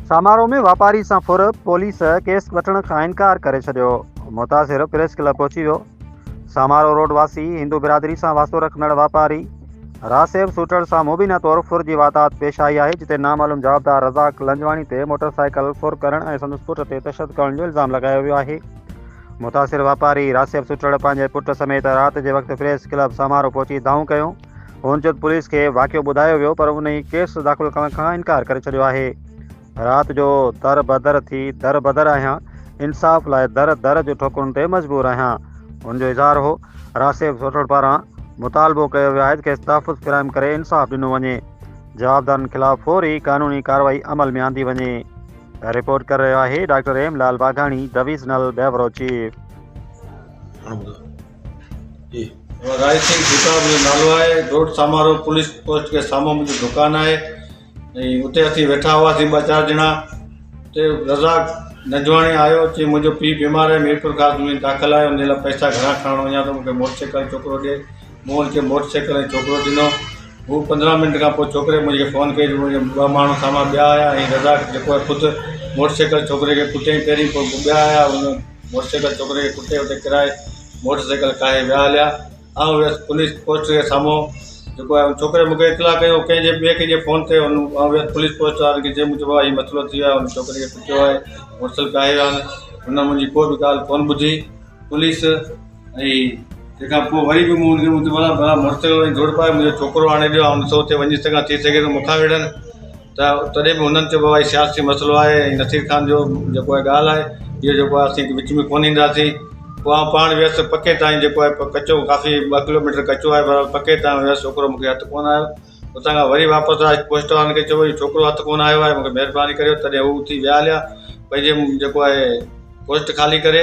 سامارو ۾ واپاري سان ڦر، پوليس ڪيس وٺڻ کان انڪار ڪري ڇڏيو، متاثر پريس ڪلب پهچي ويو. سامارو روڊ واسي هندو برادري سان واسطو رکندڙ واپاري راسيب سوٽڙ سان مبينا طور ڦر جي واردات پيش آئي آهي، جتي نامعلوم جوابدار رزاق لنجواڻي تي موٽر سائيڪل ڦر ڪرڻ ۽ سندس پٽ تي تشدد ڪرڻ جو الزام لڳايو ويو آهي. متاثر واپاري راسيب سوٽڙ پنهنجي پٽ سميت رات جي وقت پريس ڪلب سامارو پهچي دانهون ڪيون. هن چيو ته پوليس کي واقعو ٻڌايو ويو پر انهي ڪيس داخل ڪرڻ کان انڪار ڪري ڇڏيو آهي. رات جو در بدر ٿي در بدر آهيان، انصاف لاء در در جو ٺوڪرن تي مجبور آهيان. هن جو اظهار هو. راسيب سوٽهڙ پاران مطالبو ڪيو ويو آهي ته کيس تحفظ فراهم ڪري انصاف ڏنو وڃي، جوابدارن خلاف فوري قانوني ڪارروائي عمل ۾ آندي وڃي. رپورٽ ڪري رهيو آهي doctor M Lal Baghani, divisional bureau chief. Rai Singh Sita منهنجو نالو آهي روڊ سامارو پوليس پوسٽ کي سامهون منهنجو دڪان آهي ۽ اتي اسين ويٺا هئاسين ٻه چار ڄڻا اتي رزاق نجواڻي آيو چي منهنجو پيء بيمار آهي ميرپور خاص ۾ داخل آهي ان جي لاء پئسا گهڻا کڻڻ وڃان ٿو مونکي موٽر سائيڪل ڇوڪرو ڏي مون ان کي موٽر سائيڪل ۽ ڇوڪرو ڏنو هو 15 منٽ کان پوء ڇوڪري منهنجي فون ڪئي جو منهنجا ٻه ماڻهو سامهون ٻيا آيا ۽ رزاق جيڪو آهي خود موٽر سائيڪل ڇوڪري کي ڪٽيائين پهرين پوء ٻيا آيا ان موٽر سائيڪل ڇوڪري کي ڪٽي اتي ڪرائي موٽر سائيڪل ڪاهي ويا هليا. آئون ويس پوليس پوسٽ جي سامهون جيڪو آهي ان ڇوڪري مونکي اطلاع ڪيو ڪنهن جي ٻئي ڪنهن جي فون تي آئون ويس پوليس پوسٽ وارن کي چيم چيو بابا هي مسئلو ٿي ويو آهي ان ڇوڪري کي ڪٽيو آهي موٽر سائيڪل ڪاهي ويا آهن هن منهنجي ڪو به ڳالهه ڪونه ٻڌي پوليس ۽ تنهن کان پوء وري به مون ان کي چيو ڀلا موٽر سائيڪل واري ڊوڙ پائي منهنجو ڇوڪرو آڻي ڏيو آئون ڏسو اتي وڃي سگهان ٿي سگهي ته مون کان وڙهن ته تڏهن به هنن چيو بابا هي سياسي مسئلو آهي ۽ نصير خان جو جيڪو آهي ڳالهه آهي اهو جيڪو آهي اسين وچ ۾ ڪونه اينداسين پوء آئون پاڻ ويس پڪي تائين جيڪو آهي ڪچو ڪافي ٻه ڪلو ميٽر ڪچو آهي بهرحال پڪي تائين ويس ڇوڪرو مونکي هٿ ڪونه آيو اتان کان وري واپس آيس پوسٽ وارن کي چيو هي ڇوڪرو هٿ ڪونه آيو آهي مونکي مهرباني ڪريو تڏهن هو اٿي ويا هليا پنهنجي جيڪو آهي پوسٽ خالي ڪري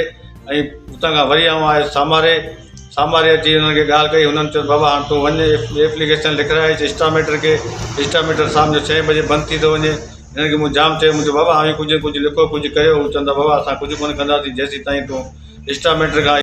۽ اتان کان وري آئون آيس ساماري، ساماري اچي انهن کي ڳالهه ڪئي هنن چيو بابا هاڻ تون وڃ ايپليڪيشن لکرائي اچ اسٽاميٽر کي، اسٽاميٽر شام جو ڇهين بجي بند ٿي ٿو وڃي، هنن کي مون جام چيو مون چيو بابا اوهين ڪجهه نه ڪجهه لکو ڪجهه ڪريو هو چون ٿا بابا اسان ڪجهه ڪونه ڪنداسين جيسين تائين تون اسٽاميٽر کان.